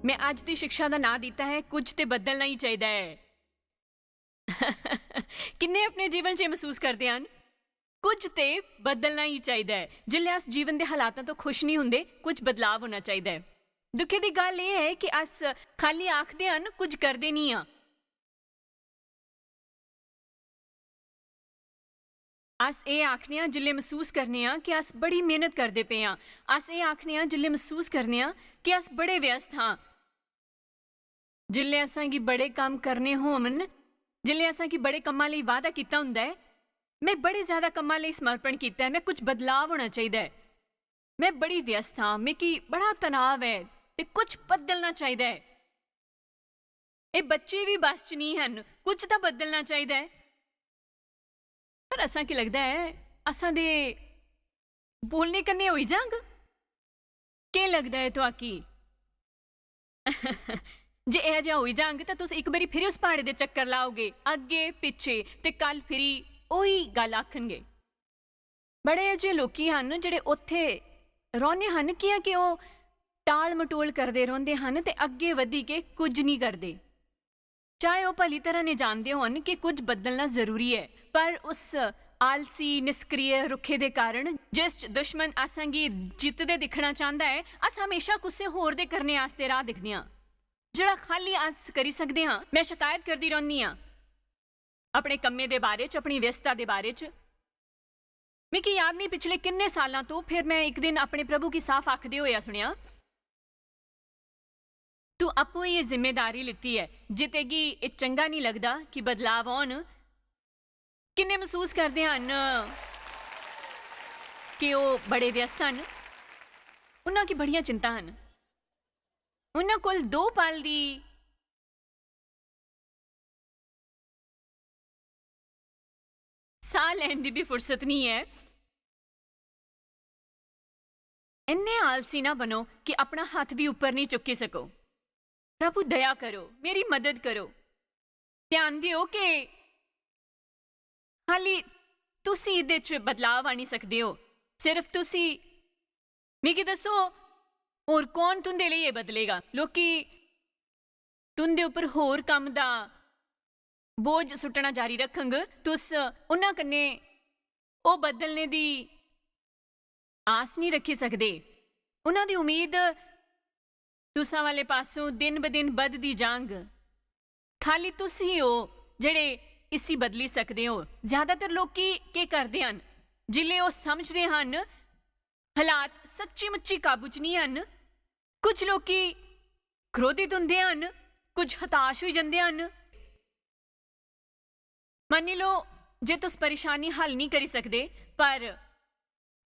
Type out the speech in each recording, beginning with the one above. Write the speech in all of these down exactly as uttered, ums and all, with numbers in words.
मैं अज्ज दी शिक्षा दा नांऽ दित्ता ऐ, "कुछ ते बदलना ही चाहिदा ऐ।" किन्ने अपने जीवन च एह् मसूस करदे हन, "कुछ ते बदलना ही चाहिदा ऐ।" जिसलै अस जीवन दे हालातां तो खुश नहीं हुंदे, कुछ बदलाव होना चाहिदा ऐ। दुखे दी गल्ल एह् ऐ कि अस खाली आखदे हन, कुछ करदे नहीं आं। अस एह् आखने आं जिसलै मसूस करने आं कि अस बड़ी मेह्नत करदे पे आं। अस एह् आखने आं जिसलै मसूस करने आं कि अस बड़े व्यस्त आं। जिसलै असां गी बड़े कम्म करने होन, जिसलै असां गी बड़े कम्मां लेई वादा कीता होंदा ऐ, "में बड़े ज्यादा कम्मां लेई समर्पण कीता ऐ, में कुछ बदलाव होना चाहिदा ऐ, में बड़ी व्यस्त आं, मिगी बड़ा तनाव ऐ ते कुछ बदलना चाहिदा ऐ।" एह् बच्चे बी बस च निं हन, कुछ तां बदलना चाहिदा ऐ। पर असां की लगदा ऐ, असां दे बोलने कन्नै होई जांग? केह् लगदा ऐ तुआकी? जे एह् जेहा होई जांग, तां तुस इक बारी फिर उस प्हाड़े दे चक्कर लाओगे, अग्गे, पिच्छे, ते कल फिरी ओही गल्ल आखनगे। बड़े अजेह् लोकी हन जेह्ड़े उत्थे रौह्ने हन, कि'यां कि ओह् टाल-मटोल करदे रौंह्दे हन ते अग्गे वधियै कुछ निं करदे। चाहे ओह् भली तरह ने जानदे होन कि कुछ बदलना जरूरी ऐ, पर उस आलसी, निष्क्रिय रुक्खे दे कारण, जिस च दुश्मन असें गी जित्तदे दिक्खना चांह्दा ऐ, अस हमेशा कुसै होर दे करने आस्तै राह् दिखदे आं। जेह्ड़ा खाल्ली अस करी सकदे आं, में शकायत करदी रौह्न्नी आं अपने कम्मै दे बारे च, अपनी व्यस्तता दे बारे च। मिगी याद निं पिछले किन्ने सालां तो, फिर में इक दिन अपने प्रभु गी साफ आखदे होएआ सुनेआ, "तू आपूं ही एह् जिम्मेदारी लित्ती ऐ, जे तेगी एह् चंगा निं लगदा कि बदलाव औन।" किन्ने मसूस करदे हन कि ओह् बड़े व्यस्त हन, उन्हां गी बड़ियां चिंता हन। उन्हां कोल दो पल दी साह् लैन दी बी फुर्सत निं ऐ। इन्ने आलसी ना बनो कि अपना हत्थ बी उप्पर निं चुक्की सको। प्रभु, दया करो, मेरी मदद करो। ध्यान देओ कि खाली तुस ही एह्दे च बदलाव आनी सकदे ओ, सिर्फ तुस ही। मिगी दस्सो, होर कौन तुं'दे लेई एह् बदलेगा? लोकी तुं'दे उप्पर होर कम्म दा बोझ सुट्टना जारी रखंग। तुस उन्हां कन्नै ओह् बदलने दी आस निं रखी सकदे। उन्हां दी उम्मीद तुसां वाले पासों दिन-ब-दिन बधदी जांग। खाली तुस ही ओ जेह्ड़े इसी बदली सकदे ओ। ज्यादातर लोकी केह् करदे हन? जिसलै ओह् समझदे हन हालात सच्ची-मुच्ची काबू च निं हन, कुछ लोकी क्रोधित होंदे हन, कुछ हताश होई जंदे हन। मन्नी लो, जे तुस परेशानी हल निं करी सकदे, पर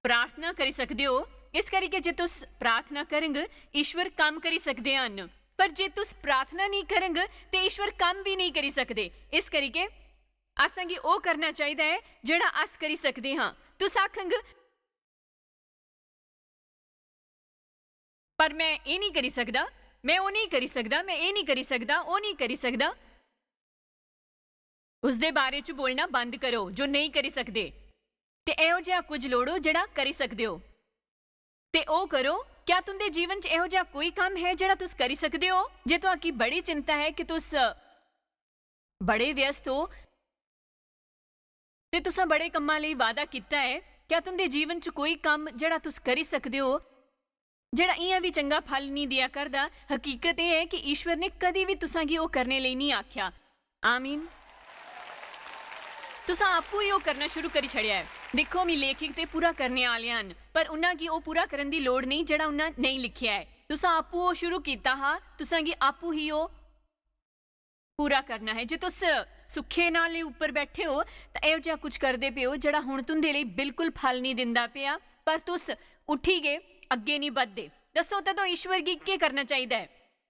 प्रार्थना करी सकदे ओ। इस करियै जे तुस प्रार्थना करंग, ईश्वर कम्म करी सकदे हन। पर जे तुस प्रार्थना नेईं करंग, ते ईश्वर कम्म बी नेईं करी सकदे। इस करियै असें गी ओह् करना चाहिदा ऐ जेह्ड़ा अस करी सकदे हां। तुस आखंग, "पर में एह् नेईं करी सकदा, में ओह् नेईं करी सकदा, में एह् नेईं करी सकदा, ओह् नेईं करी सकदा।" उसदे बारे च बोलना बंद करो जो नेईं करी सकदे, ते एहो जेहा कुछ लोड़ो जेह्ड़ा करी सकदे ओ। ते ओह् करो, क्या तुं'दे जीवन च एहो जेहा कोई कम्म ऐ जेह्ड़ा तुस करी सकदे ओ? जे तुआकी बड़ी चिंता ऐ कि तुस बड़े व्यस्त ओ ते तुसें बड़े कम्मां लेई वादा कीता ऐ, क्या तुं'दे जीवन च कोई कम्म जेह्ड़ा तुस करी सकदे ओ, जेह्ड़ा इ'यां बी चंगा फल निं देआ करदा? हकीकत एह् ऐ कि ईश्वर ने कदी बी तुसां गी ओह् करने लेई निं आखेआ। आमीन। तुसां आपूं ही ओह् करना शुरू करी छड़ेआ ऐ। दिक्खो, मी लेखक ते पूरा करने आह्ले हन, पर उन्हां गी ओह् पूरा करन दी लोड़ नेईं जेह्ड़ा उन्हां नेईं लिखेआ ऐ। तुसां आपूं ओह् शुरू कीता हा, तुसां गी आपूं ही ओह् पूरा करना ऐ। जे तुस सुक्खे नाले उप्पर बैठे ओ, तां एहो जेहा कुछ करदे पे ओ जेह्ड़ा हुन तुं'दे लेई बिल्कुल फल निं दिंदा पेआ, पर तुस उठी गे, अग्गें निं बधदे। दस्सो, तदों ईश्वर गी केह् करना चाहिदा ऐ?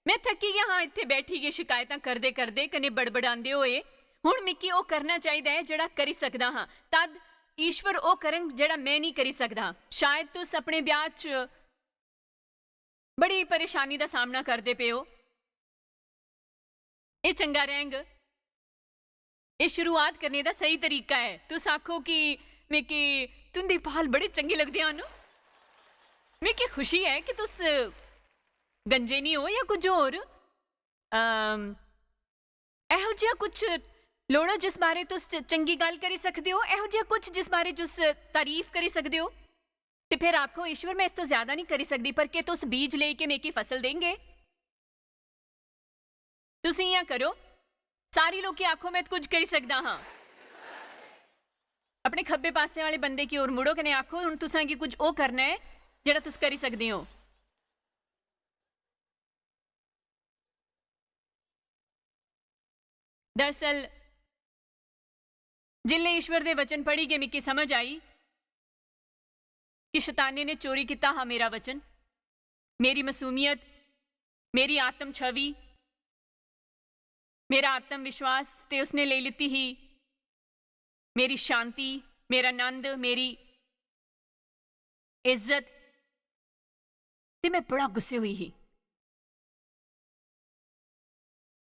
में थक्की गेआ हां इत्थै बैठी गै शकैतां करदे-करदे कन्नै बड़बड़ांदे होए। हुन मिगी ओह् करना चाहिदा ऐ जेह्ड़ा करी सकदा हां। तद ईश्वर ओह् करङ जेह्ड़ा में निं करी सकदा हां। शायद तुस अपने ब्याह् च बड़ी परेशानी दा सामना करदे पे ओ। एह् चंगा रैह्ङ। एह् शुरुआत करने दा स्हेई तरीका ऐ। तुस आखो कि मिगी तुं'दे बाल बड़े चंगे लगदे हन। मिगी खुशी ऐ कि तुस गंजे निं हो जां कुछ होर। अम, एहो जेहा कुछ लोड़ो जिस बारे तुस च-, चंगी गल्ल करी सकदे ओ, एहो जेहा कुछ जिस बारे तुस तारीफ करी सकदे ओ। ते फिर आखो, "ईश्वर, मैं इस तो ज्यादा नहीं करी सकदी, पर के तुस बीज लेई के मेकी फसल देंगे?" तुस इ'यां करो, सारी लोकें आखो, "मैं कुछ करी सकदा हां।" अपने खब्बे पासे आह्ले बंदे की ओर मुड़ो कन्नै आखो, "हुन तुसां गी कुछ ओह् करना ऐ जेह्ड़ा तुस करी सकदे ओ।" दरअसल, जिसलै ईश्वर दे वचन पढ़ी गै मिगी समझ आई कि शताने ने चोरी कीता हा मेरा वचन, मेरी मसूमियत, मेरी आत्म छवि, मेरा आत्मविश्वास, ते उसने लेई लित्ती ही मेरी शांति, मेरा नंद, मेरी इज्जत, ते मैं बड़ा गुस्से होई ही।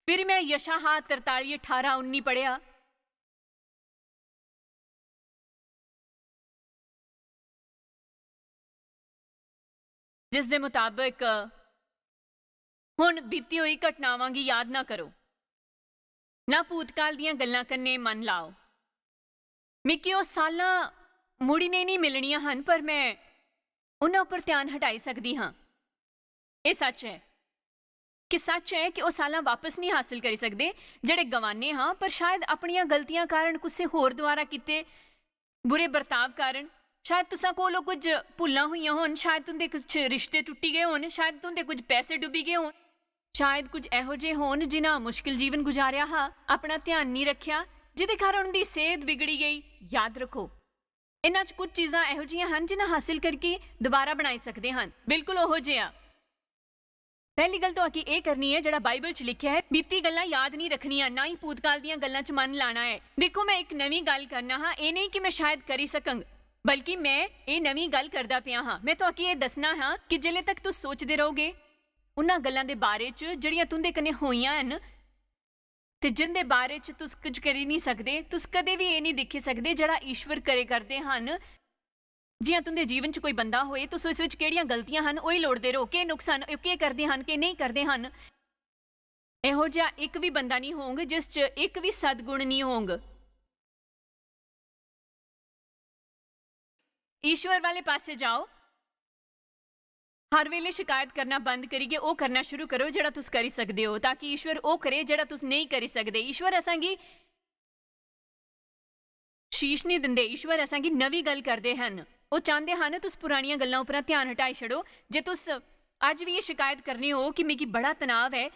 फिर मैं यशायाह तरताली अठारां उन्नी पढ़ेआ, जिस दे मताबक, "हुन बीती होई घटनावां गी याद ना करो, ना भूतकाल दियां गल्लां कन्नै मन लाओ।" मिगी ओह् सालां मुड़िने निं मिलनियां हन, पर मैं उन्हां उप्पर ध्यान हटाई सकदी हां। एह् सच्च ऐ कि सच्च ऐ कि ओह् सालां वापस निं हासल करी सकदे जेह्ड़े गवाने हां, पर शायद अपनियां गलतियां कारण, कुसै होर द्वारा कीते बुरे बर्ताव कारण, शायद तुसां कोल ओह् कुछ भुल्लां होइयां होन, शायद तुं'दे कुछ रिश्ते टुट्टी गे होन, शायद तुं'दे कुछ पैसे डुब्बी गे होन, शायद कुछ एहो जे होन जिन्हां मुश्किल जीवन गुजारेआ हा, अपना ध्यान निं रक्खेआ, जेह्दे कारण उं'दी सेह्त बिगड़ी गेई। याद रक्खो, इन्हां च कुछ चीजां एहो जिहियां हन जिन्हां हासल करके दोबारा बनाई सकदे हन, बिल्कुल ओहो जेहा। पैह्ली गल्ल तुआकी एह् करनी ऐ जेह्ड़ा बाइबल च लिखेआ ऐ, "बीती गल्लां याद निं रक्खनियां, ना ही भूतकाल दियां गल्लां च मन लाना ऐ।" दिक्खो, मैं इक नमीं गल्ल करना हा, एह् नेईं कि मैं शायद करी सकंग, बल्कि मैं एह् नमीं गल्ल करदा पेआ हां। मैं तुआकी एह् दस्सना हा कि जिसलै तक तुस सोचदे रहोगे उन्हां गल्लां दे बारे च जेह्ड़ियां तुं'दे कन्नै होइयां हन, ते जिं'दे बारे च तुस कुछ करी निं सकदे, तुस कदें बी एह् निं दिक्खी सकदे जेह्ड़ा ईश्वर करे करदे हन। जि'यां तुं'दे जीवन च कोई बंदा होए, तुस इस बिच केह्ड़ियां गलतियां हन, ओही लोड़दे रहो, केह् नुक्स हन, ओह् केह् करदे हन, केह् नेईं करदे हन। एहो जेहा इक बी बंदा निं होंग जिस च इक बी सद्गुण निं होंग। ईश्वर वाले पासे जाओ। हर वेले शिकायत करना बंद करियै ओह् करना शुरू करो जेह्ड़ा तुस करी सकदे ओ, ताकि ईश्वर ओह् करे जेह्ड़ा तुस नेईं करी सकदे। ईश्वर असेंगी शीश निं दिंदे, ईश्वर असेंगी नवीं गल्ल करदे हन। ओह् चांह्दे हन तुस पुरानियां गल्लां उप्परा ध्यान हटाई छड़ो। जे तुस अज्ज बी एह् शिकायत करने ओ कि मिगी बड़ा तनाव ऐ,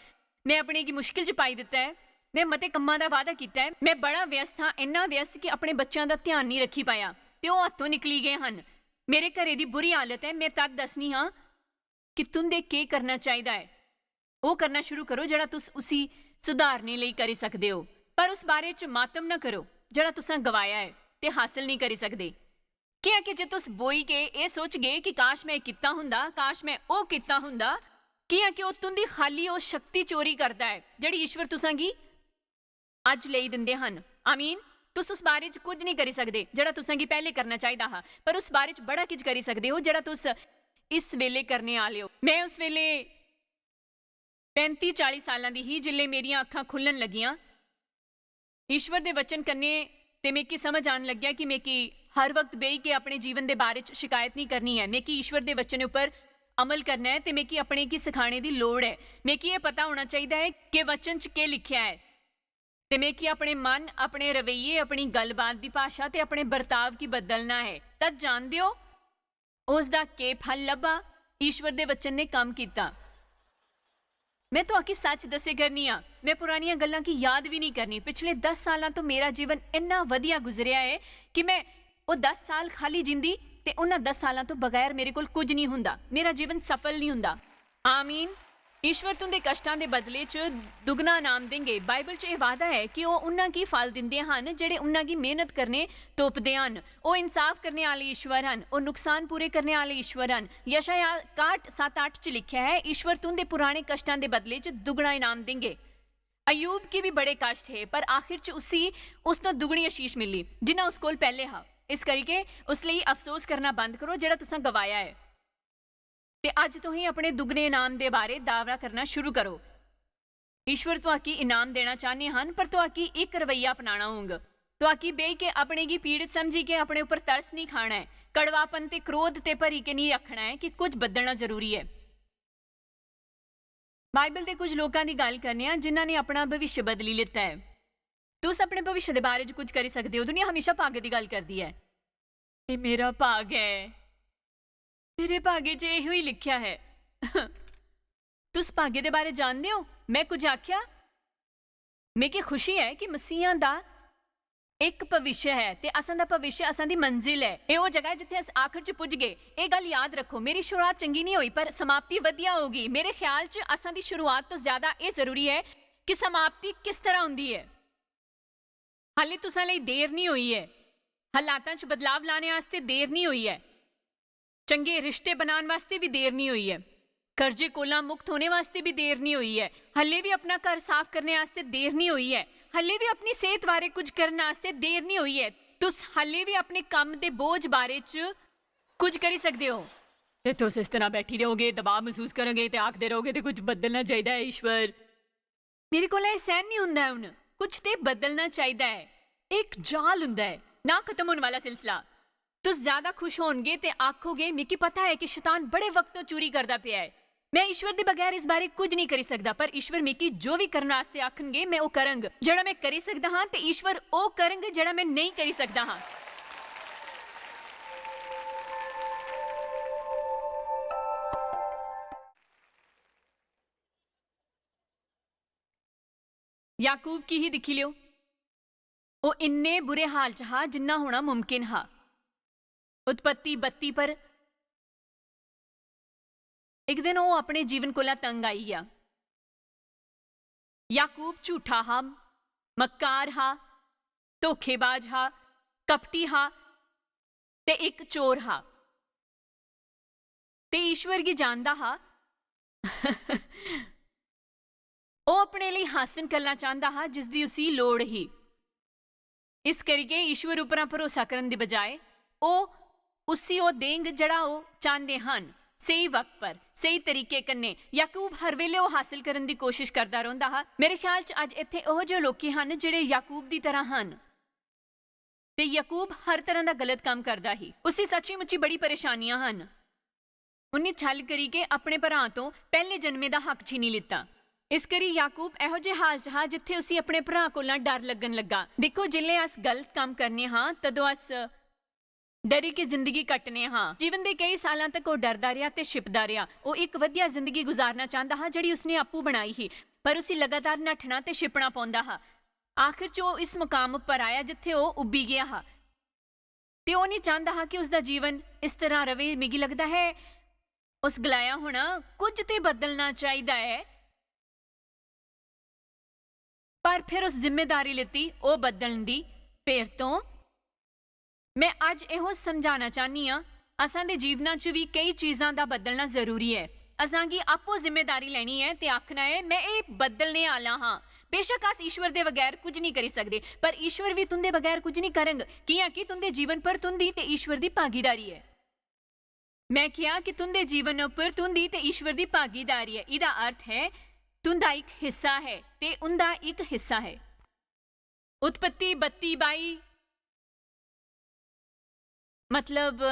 मैं अपने गी मुश्किल च पाई दित्ता ऐ, मैं मते कम्मां दा वादा कीता ऐ, मैं बड़ा व्यस्त हां, इन्ना व्यस्त कि अपने बच्चें दा ध्यान निं रक्खी पाया ते ओह् हत्थों निकली गे हन। मेरे घरै दी बुरी हालत ऐ, मैं तद दस्सनी हां कि तुं'दे केह् करना चाहिदा ऐ। ओह् करना शुरू करो जेह्ड़ा तुस उसी सुधारने लेई करी सकदे ओ, पर उस बारे च मातम ना करो जेह्ड़ा तुसें गवाया ऐ ते हासल नेईं करी सकदे। कि'यां कि जे तुस बोई के एह् सोचगे कि काश मैं एह् कीता हुंदा, काश मैं ओह् कीता हुंदा, कि'यां कि ओह् तुं'दी खाल्ली ओह् शक्ति चोरी करदा ऐ जेह्ड़ी ईश्वर तुसेंगी अज्ज लेई दिंदे हन। आमीन। तुस उस बारे च कुछ नहीं करी सकदे जेह्ड़ा तुसेंगी पैह्ले करना चाहिदा हा, पर उस बारे च बड़ा किश करी सकदे ओ जेह्ड़ा तुस इस वेले करने आह्ले ओ। मैं उस वेले पैंती चाली सालां दी ही जिसलै मेरियां अक्खां खु'ल्लन लगियां। ईश्वर दे वचन कन्नै ते मिगी समझ आन लग्या कि मिगी हर वक्त बेही के अपने जीवन दे बारे च शिकायत नहीं करनी ऐ। मिगी ईश्वर दे वचन उप्पर अमल करना ऐ ते मिगी अपने गी सखाने दी लोड़ ऐ। मिगी एह् पता होना चाहिदा ऐ कि वचन च केह् लिखेआ ऐ। ते मिगी अपने मन, अपने रवैये, अपनी गल्लबात दी भाशा ते अपने बर्ताव गी बदलना ऐ। तद जानदे ओ, उस दा केह् फल लब्भा? ईश्वर दे वचन ने कम्म कीता। मैं तुआकी सच दस्से करनी आं, मैं पुरानियां गल्लां गी याद बी नहीं करनी। पिछले दस सालां तो मेरा जीवन इन्ना वधिया गुजरेआ ऐ कि मैं ओह् दस साल खाली जींदी ते उन्हां दस सालां तो बगैर मेरे कोल कुछ नहीं हुंदा। मेरा जीवन सफल नहीं हुंदा। आमीन। ईश्वर तुं'दे कश्टां दे बदले च दुगना इनाम देंगे। बाइबल च एह् वादा ऐ कि ओह् उन्हां गी फल दिंदे हन जेह्ड़े उन्हां गी मेहनत करने तोपदे हन। ओह् इंसाफ करने आह्ले ईश्वर हन, ओह् नुकसान पूरे करने आह्ले ईश्वर हन। यशायाह काह्ट सत्त अट्ठ च लिखेआ ऐ, "ईश्वर तुं'दे पुराने कश्टां दे बदले च दुगना इनाम देंगे।" अय्यूब गी बी बड़े कश्ट हे, पर आखिर च उसी उस तो दुगनी आशीष मिली, जिन्ना उस कोल पैह्ले हा। इस करियै उस लेई अफसोस करना बंद करो, जेह्ड़ा तुसें गवाया ऐ। ते अज्ज तुसें अपने दुगने इनाम दे बारे दावा करना शुरू करो। ईश्वर तुआकी इनाम देना चाहने हन, पर तुआकी इक रवैया अपनाना होंग। तुआकी बेही के अपने गी पीड़त समझी के अपने उप्पर तरस नहीं खाना है, कड़वापन ते क्रोध ते भरी के नहीं आखना है कि कुछ बदलना जरूरी है। बाइबल दे कुछ लोकां दी गल्ल करने आं जिन्हां ने अपना भविष्य बदली लेता है। तुस अपने भविष्य दे बारे च कुछ करी सकदे ओ। दुनिया हमेशा भाग्य दी गल्ल करदी ऐ। "एह् मेरा भाग ऐ, मेरे भाग्य च एह् ही लिखेआ ऐ।" तुस भाग्य दे बारे जानदे ओ? मैं कुछ आखेआ? मिगी खुशी ऐ कि मसीहां दा इक भविष्य ऐ ते असां दा भविष्य असां दी मंजिल ऐ। एह् ओह् जगह ऐ जित्थै अस आखर च पुजगे। एह् गल्ल याद रक्खो, मेरी शुरुआत चंगी निं होई, पर समाप्ति वधिया होगी। मेरे ख्याल च असां दी शुरुआत तो ज्यादा एह् जरूरी ऐ कि समाप्ति किस तरह होंदी ऐ। हाले तुसां लेई देर निं होई ऐ। हालातां च बदलाव लाने आस्तै देर निं होई ऐ। चंगे रिश्ते बनाने वास्तै बी देर निं होई ऐ। कर्जे कोला मुक्त होने वास्तै बी देर निं होई ऐ। हल्ले बी अपना घर साफ करने आस्तै देर निं होई ऐ। हल्ले बी अपनी सेह्त बारे कुछ करने आस्तै देर निं होई ऐ। तुस हल्ले बी अपने कम्म दे बोझ बारे च कुछ करी सकदे ओ। ते तुस इस तरह बैठी रहोगे, दबाव मसूस करोगे ते आखदे रहोगे, "ते कुछ बदलना चाहिदा ऐ, ईश्वर।" मेरे कोला एह् सैह्न निं होंदा ऐ हुन। कुछ ते बदलना चाहिदा ऐ। एह् इक जाल होंदा ऐ, ना खत्म होने वाला सिलसिला। तुस ज्यादा खुश होनगे ते आखोगे, "मिगी पता ऐ कि शैतान बड़े वक्त तो चोरी करदा पेआ ऐ। मैं ईश्वर दे बगैर इस बारे कुछ निं करी सकदा, पर ईश्वर मिगी जो बी करने आस्तै आखनगे, मैं ओह् करंग। जेह्ड़ा मैं करी सकदा हां, ते ईश्वर ओह् करंग जेह्ड़ा मैं नेईं करी सकदा हां।" याकूब गी ही दिक्खी लियो, ओह् इन्ने बुरे हाल च हा जिन्ना होना मुमकिन हा। उत्पत्ति बत्ती पर इक दिन ओह् अपने जीवन कोला तंग आई गेआ। याकूब झूठा हा, मक्कार हा, धोखेबाज हा, कपटी हा ते इक चोर हा। ते ईश्वर गी जानदा हा। ओह् अपने लेई हासल करना चांह्दा हा जिसदी उसी लोड़ ही। इस करियै ईश्वर उप्परा भरोसा करन दी बजाए ओह् उसी ओह् देंग जेह्ड़ा ओह् चांह्दे हन, स्हेई वक्त पर, स्हेई तरीके कन्नै। याकूब हर बेल्लै ओह् हासल करन दी कोशिश करदा रौंह्दा हा। मेरे ख्याल च अज्ज इत्थै ओहो जेह् लोकी हन जेह्ड़े याकूब दी तरह हन। ते याकूब हर तरह दा गलत कम्म करदा ही। उसी सच्ची मुच्ची बड़ी परेशानियां हन। उन्नी छल करी के अपने भ्रां तो पैह्ले जन्मे दा हक छीनी लित्ता। इस करी याकूब एहो जे हाल च हा जित्थे उसी अपने भ्रां कोला डर लग्गन लग्गा। दिक्खो, जिसलै अस गलत कम्म करने हां, तदों अस डरी के जिंदगी कट्टने हां। जीवन दे केई सालां तक ओह् डरदा रेहा ते छिपदा रेहा। ओह् इक वधिया जिंदगी गुजारना चांह्दा हा, जेह्ड़ी उसने आपूं बनाई ही, पर उसी लगातार नट्ठना ते छिपना पौंदा हा। आखिर च ओह् इस मकाम उप्पर आया जित्थे ओह् उब्बी गेआ हा। ते ओह् निं चांह्दा हा कि उसदा जीवन इस तरह रवे। मिगी लगदा ऐ, उस गलाया होना, "कुछ ते बदलना चाहिदा ऐ।" पर फिर उस जिम्मेदारी लेती ओह् बदलण दी। फिर तो में अज्ज एहो समझाना चाह्न्नी आं, असां दे जीवना च बी केई चीजां दा बदलना जरूरी ऐ। असां गी आपूं जिम्मेदारी लैनी ऐ ते आखना ऐ, "में एह् बदलने आह्ला हां।" बेशक अस ईश्वर दे बगैर कुछ निं करी सकदे, पर ईश्वर बी तुं'दे बगैर कुछ निं करंग, कि'यां कि तुं'दे जीवन पर तुं'दी ते ईश्वर दी भागीदारी ऐ। में आखेआ कि तुं'दे जीवन उप्पर तुं'दी ते ईश्वर दी भागीदारी ऐ। एह्दा अर्थ ऐ, तुं'दा इक हिस्सा ऐ ते उं'दा इक हिस्सा ऐ। उत्पत्ति बत्ती बाई, मतलब,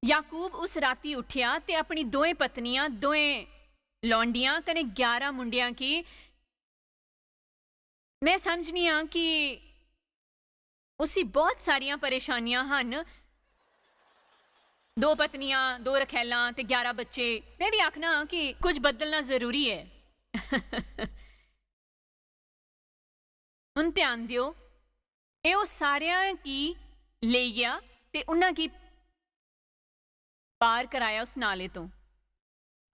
याकूब उस राती उट्ठेआ ते अपनी दोएं पत्नियां, दोएं लौंडियां कन्नै ग्यारह मुंडेआं गी, में समझनी आं कि उसी बहुत सारियां परेशानियां हन। दो पत्नियां, दो रखैलां ते ग्यारह बच्चे। में बी आखना आं कि कुछ बदलना जरूरी ऐ। हुन ध्यान देओ, एह् ओह् सारेआं गी लेई गेआ ते उन्हां गी पार कराया उस नाले तों।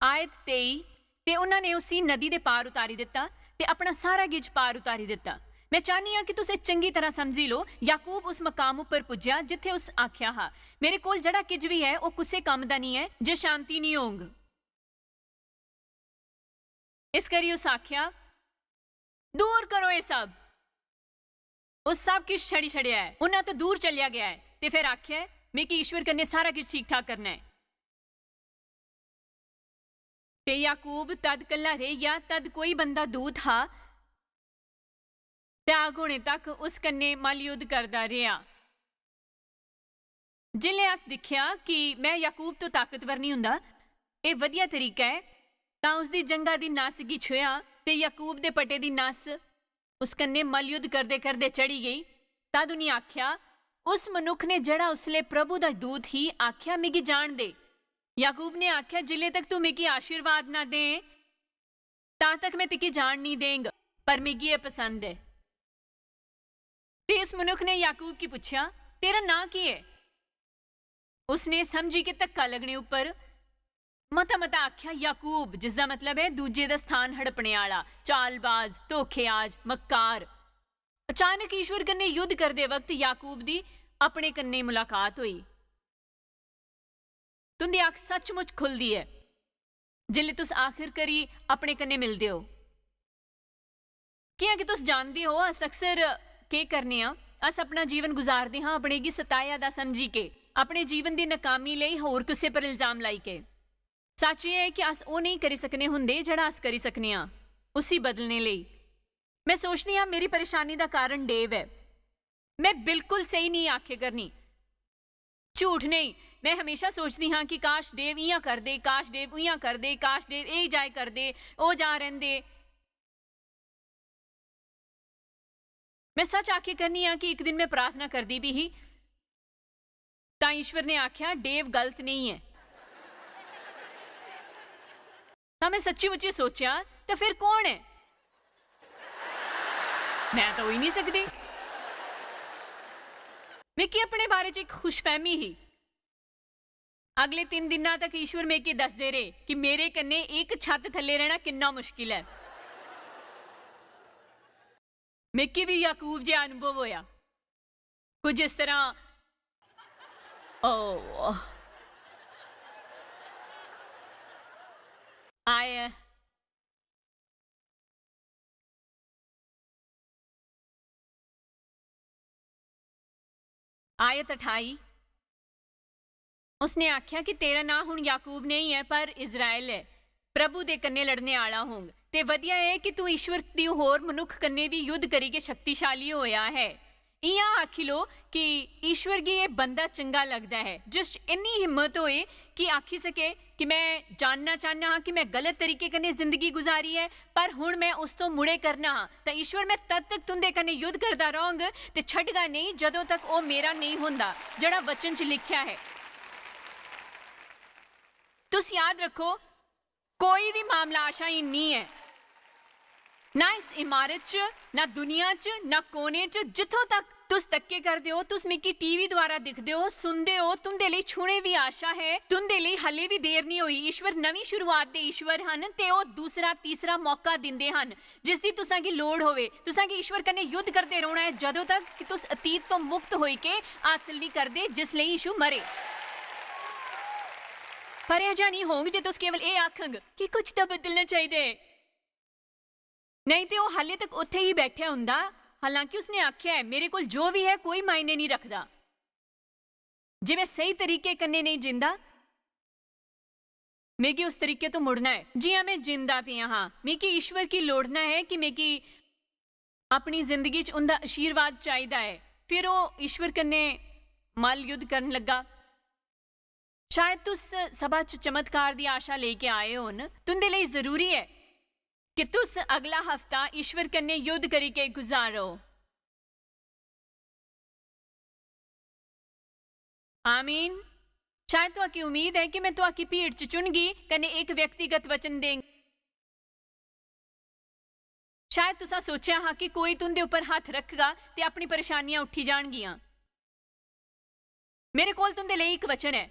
आयत तेई, ते उन्हां ने उसी नदी दे पार उतारी दित्ता ते अपना सारा किश पार उतारी दित्ता। में चाह्न्नी आं कि तुस एह् चंगी तरह समझी लो, याकूब उस मकाम उप्पर पुज्जेआ जित्थै उस आखेआ हा, "मेरे कोल जेह्ड़ा किश बी ऐ, ओह् कुसै कम्म दा निं ऐ जे शांति निं होंग।" इस करी उस आखेआ, "दूर करो एह् सब।" ओह् सब किश छड़ी छड़ेआ ऐ। उन्हां तो दूर चलेआ गेआ ऐ ते फिर आखेआ ऐ, "मिगी ईश्वर कन्नै सारा किश ठीक ठाक करना ऐ।" ते याकूब तद कल्ला रेही गेआ, तद कोई बंदा दूत हा, भ्याग होने तक उस कन्नै मल्लयुद्ध करदा रेहा। जिसलै अस दिक्खेआ कि में याकूब तो ताकतवर निं होंदा, एह् बधिया तरीका ऐ, तां उसदी जंघा दी नस गी छुहेआ ते याकूब दे पटे दी नस उस कन्नै मल्लयुद्ध करदे करदे चढ़ी गेई। तद उन्नी आखेआ, उस मनुक्ख ने जेह्ड़ा उसलै प्रभु दा दूत ही, आखेआ, "मिगी जान दे।" याकूब ने आखेआ, "जिसलै तक तू मिगी आशीर्वाद ना दे, तां तक में तिकी जान निं देंग, पर मिगी एह् पसंद ऐ।" ते इस मनुक्ख ने याकूब गी पुच्छेआ, "तेरा नांऽ केह् ऐ?" उसने समझी के धक्का लगने उप्पर मता मता आखेआ याकूब, जिसदा मतलब ऐ दूजे दा स्थान हड़पने आह्ला, चालबाज, धोखेआज, मक्कार। अचानक ईश्वर कन्नै युद्ध करदे वक्त याकूब दी अपने कन्नै मुलाकात होई। तुं'दी अक्ख सचमुच खु'लदी ऐ जिसलै तुस आखिर करी अपने कन्नै मिलदे ओ। कि'यां कि तुस जानदे ओ, अस अक्सर केह् करने आं? अस अपना जीवन गुजारदे हां अपने गी सताया दा समझी के, अपने जीवन दी नाकामी लेई होर कुसै पर इल्जाम लाई के। सच्च एह् ऐ कि अस ओह् नेईं करी सकने होंदे जेह्ड़ा अस करी सकने आं उसी बदलने लेई। में सोचनी आं, मेरी परेशानी दा कारण डेव ऐ। में बिल्कुल स्हेई नेईं आखे करनी, झूठ नेईं। में हमेशा सोचदी हां कि काश डेव इ'यां करदे, काश डेव उ'यां करदे, काश डेव एह् जाए करदे, ओह् जा रैंह्दे। में सच आखे करनी आं कि इक दिन में प्रार्थना करदी बी ही, तां ईश्वर ने आखेआ, "डेव गलत नेईं ऐ।" तां में सच्ची मुच्ची सोचेआ, "ते फिर कौन ऐ? में तां होई निं सकदी।" मिगी अपने बारे च इक खुशफैह्मी ही। अगले तिन्न दिनां तक ईश्वर मिगी दसदे रेह् कि मेरे कन्नै इक छत्त थल्ले रैह्ना किन्ना मुश्किल ऐ। मिगी बी याकूब जेहा अनुभव होआ, कुछ इस तरह, "ओ, आए, आयत अठाई।" उसने आखेआ कि तेरा नांऽ हुन याकूब नेईं ऐ, पर इस्राएल ऐ। प्रभु दे कन्नै लड़ने आह्ला होंग। ते बधिया ऐ कि तू ईश्वर दी होर मनुक्ख कन्नै बी युद्ध करियै शक्तिशाली होआ ऐ। इ'यां आखी लो कि ईश्वर गी एह् बंदा चंगा लगदा ऐ, जिस च इन्नी हिम्मत होए कि आखी सके कि में जानना चाह्न्ना हां कि में गलत तरीके कन्नै जिंदगी गुजारी ऐ, पर हुन में उस तो मुड़े करना हां। तां ईश्वर, में तद तक तुं'दे कन्नै युद्ध करदा रौह्ङ ते छड्डगा नेईं, जदों तक ओह् मेरा नेईं होंदा, जेह्ड़ा वचन च लिखेआ ऐ। तुस याद रक्खो, कोई बी मामला आशाहीन निं ऐ। ना इस इमारत च, ना दुनिया च, ना कोने च। जित्थों तक तुस धक्के करदे ओ, तुस मिगी टीवी द्वारा दिखदे ओ, सुनदे ओ, तुं'दे लेई छूने दी आशा ऐ, तुं'दे लेई हल्ले बी देर निं होई। ईश्वर नमीं शुरुआत दे ईश्वर हन ते ओह् दूसरा, तीसरा मौका दिंदे हन, जिसदी तुसां गी लोड़ होवे। तुसां गी ईश्वर कन्नै युद्ध करदे रौह्ना ऐ, जदों तक कि तुस अतीत तो मुक्त होई के हासल निं करदे, जिस लेई यीशु मरे। पर एह् जिहा निं होंग जे तुस केवल एह् आखंग कि कुछ तां बदलना चाहिदा ऐ। नेईं ते ओह् हाले तक उत्थै ही बैठेआ होंदा, हालांकि उसने आखेआ ऐ, "मेरे कोल जो बी ऐ, कोई मायने निं रखदा। जे में स्हेई तरीके कन्नै नेईं जींदा, मिगी उस तरीके तो मुड़ना ऐ जि'यां में जींदा पेआ हां। मिगी ईश्वर गी लोड़ना ऐ कि मिगी अपनी जिंदगी च उं'दा आशीर्वाद चाहिदा ऐ।" फिर ओह् ईश्वर कन्नै मल्ल युद्ध करन लग्गा। शायद तुस सभा च चमत्कार दी आशा लेइयै आए होन। तुं'दे लेई जरूरी ऐ कि तुस अगला हफ्ता ईश्वर कन्नै युद्ध करियै गुजारो। आमीन। शायद तुआकी उम्मीद ऐ कि में तुआकी भीड़ च चुनगी कन्नै इक व्यक्तिगत वचन देंग। शायद तुसा सोचेआ हा कि कोई तुं'दे उप्पर हत्थ रखगा ते अपनी परेशानियां उठी जाणगियां। मेरे कोल तुं'दे लेई इक वचन ऐ।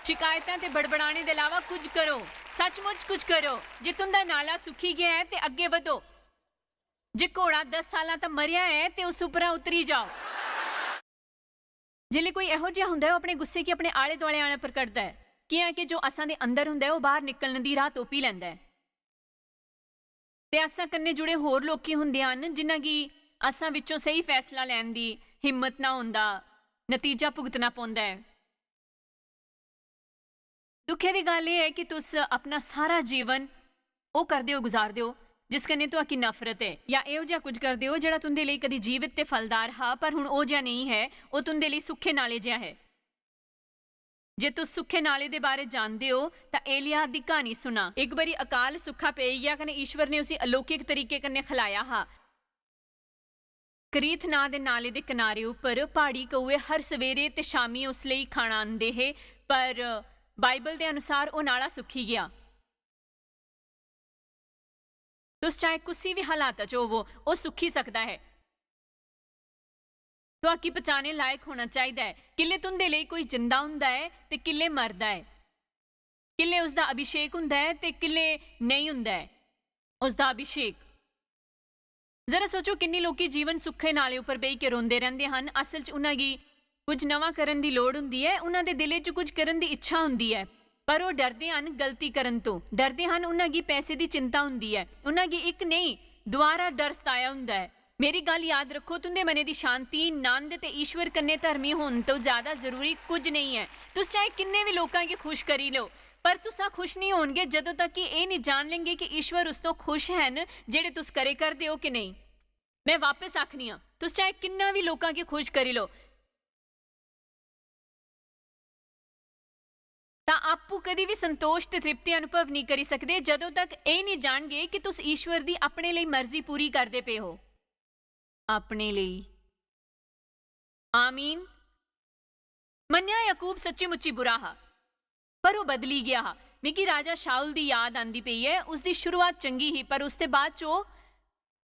शिकायतां ते बड़बड़ाने दे इलावा कुछ करो, सचमुच कुछ करो। जे तुं'दा नाला सुक्की गेआ ऐ ते अग्गें बधो। जे घोड़ा दस सालां दा मरेआ ऐ ते उस उप्परा उतरी जाओ। जिसलै कोई एहो जेहा हुंदा ऐ, ओह् अपने गुस्से गी अपने आले-दुआले आह्लें पर कढदा ऐ, कि'यां कि जो असां दे अंदर हुंदा ऐ, ओह् बाह्र निकलने दी राह् तोपी लैंदा ऐ। ते असां कन्नै जुड़े होर लोकी हुंदे हन, जिन्हां गी असां विच्चों स्हेई फैसला लैन दी हिम्मत ना होंदा, नतीजा भुगतना पौंदा ऐ। दुखै दी गल्ल एह् ऐ कि तुस अपना सारा जीवन ओह् करदे ओ, गुजारदे ओ, जिस कन्नै तुआकी नफरत ऐ, जां एहो जेहा कुछ करदे ओ जेह्ड़ा तुं'दे लेई कदी जीवत ते फलदार हा, पर हुन ओह् जेहा नेईं ऐ, ओह् तुं'दे लेई सुक्खे नाले जेहा ऐ। जे तुस सुक्खे नाले दे बारे जानदे ओ, तां एलिय्याह दी क्हानी सुना। इक बारी अकाल सुक्खा पेई गेआ कन्नै ईश्वर ने उसी अलौकिक तरीके कन्नै खलाया हा। करीथ नां दे नाले दे किनारे उप्पर प्हाड़ी कौए हर सवेरे ते शामी उस लेई खाना आंदे हे, पर बाइबल दे अनुसार ओह् नाला सुक्की गेआ। तुस चाहे कुसी बी हालात च होवो, ओह् सुक्की सकदा ऐ। तुआकी पचाने लायक होना चाहिदा ऐ, किल्ले तुं'दे लेई कोई जिंदा हुंदा ऐ ते किल्ले मरदा ऐ, किल्ले उसदा अभिषेक हुंदा ऐ ते किल्ले नेईं हुंदा ऐ उसदा अभिषेक। जरा सोचो, किन्ने लोकी जीवन सुक्खे नाले उप्पर बेही के रोंदे रैंह्दे हन। असल च उन्हां गी कुछ नमां करन दी लोड़ हुंदी ऐ, उन्हां दे दिलै च कुछ करन दी इच्छा हुंदी ऐ, पर ओह् डरदे हन गलती करन तों, डरदे हन, उन्हां गी पैसे दी चिंता हुंदी ऐ, उन्हां गी इक नेईं, दुआरा डर सताया हुंदा ऐ। मेरी गल्ल याद रक्खो, तुं'दे मनै दी शांति, नंद ते ईश्वर कन्नै धर्मी होन तों ज्यादा जरूरी कुछ नेईं ऐ। तुस चाहे किन्ने बी लोकां गी खुश करी लो, पर तुसां खुश नेईं होनगे जदों तक कि एह् नेईं जान लैंगे कि ईश्वर उस तों खुश हैन जेह्ड़े तुस करे करदे ओ कि नेईं। में वापस आखनी आं, तुस चाहे किन्ना बी लोकां गी खुश करी लो, तां आपूं कदी बी संतोष ते तृप्ति अनुभव नेईं करी सकदे जदों तक एह् नेईं जानगे कि तुस ईश्वर दी अपने लेई मर्जी पूरी करदे पे हो। अपने लेई। आमीन। मन्नेआ, याकूब सच्ची मुच्ची बुरा हा, पर ओह् बदली गेआ हा। मिगी राजा शाऊल दी याद आंदी पेई ऐ। उसदी शुरुआत चंगी ही, पर उसदे बाद च ओह्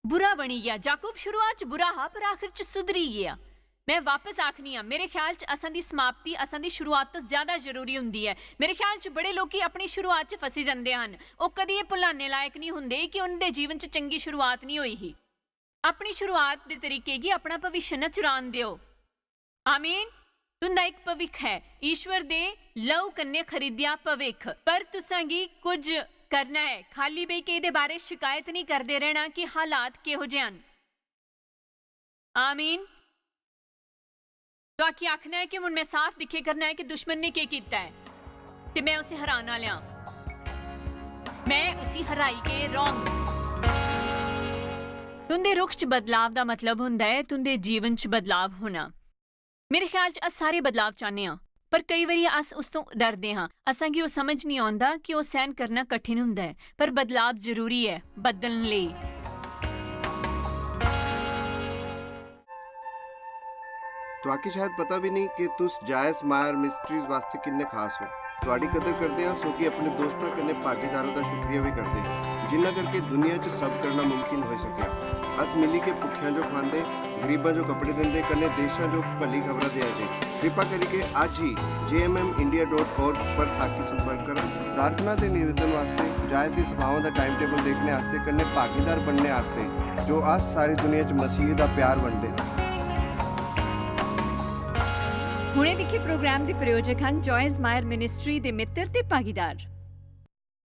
बुरा बनी गेआ। याकूब शुरुआत च बुरा हा, पर आखिर च सुधरी गेआ। में वापस आखनी आं, मेरे ख्याल च असां दी समाप्ति असां दी शुरुआत तों ज्यादा जरूरी हुंदी ऐ। मेरे ख्याल च बड़े लोकी अपनी शुरुआत च फसी जंदे हन। ओह् कदी एह् भुलाने लायक नेईं हुंदे कि उं'दे जीवन च चंगी शुरुआत नेईं होई ही। अपनी शुरुआत दे तरीके गी अपना भविष्य न चुरान देओ। आमीन। तुं'दा इक भविक्ख ऐ, ईश्वर दे लहू कन्नै खरीदेआ भविक्ख। पर तुसां गी कुछ करना ऐ, खाली बेही के एह्दे बारे शकैत नेईं करदे रैह्ना कि हालात केहो जेह् हन। आमीन। तुआकी आखना ऐ कि हुन में साफ दिक्खे करना ऐ कि दुश्मन ने केह् कीता ऐ, ते में उसी हरान आह्लेआं। में उसी हराई के रौह्ङ। तुं'दे रुख च बदलाव दा मतलब होंदा ऐ तुं'दे जीवन च बदलाव होना। मेरे ख्याल च अस सारे बदलाव चाह्न्ने आं, पर केई बारी अस उस तों डरदे हां। असां गी ओह् समझ निं औंदा कि ओह् सैह्न करना कठिन हुंदा ऐ, पर बदलाव जरूरी ऐ बदलने लेई। तुआकी शायद पता भी नेईं कि तुस जायस मायर मिनिस्ट्रीज वास्तै किन्ने खास ओ। तुआडी कदर करदे आं, सो कि अपने दोस्तां कन्नै भागीदारां दा शुक्रिया बी करदे, जिन्ना करके दुनिया च सब करना मुमकिन होई सकेआ। अस मिली के भुक्खेआं जो खुआंदे, गरीबां जो कपड़े दिंदे, कन्नै देशां जो भली खबरां देआ दे। कृपा करियै अज्ज ही J M M India dot org पर साकी संपर्क करो। प्रार्थना ते निवेदन वास्तै, जायस दी सभावां दा टाइम टेबल देखने आस्तै, कन्नै भागीदार बनने आस्तै, जो अस सारी दुनिया च मसीह दा प्यार बंडदे हां। हुणे दिक्खे प्रोग्राम दे प्रायोजक हन जॉयस मायर मिनिस्ट्री दे मित्र ते भागीदार।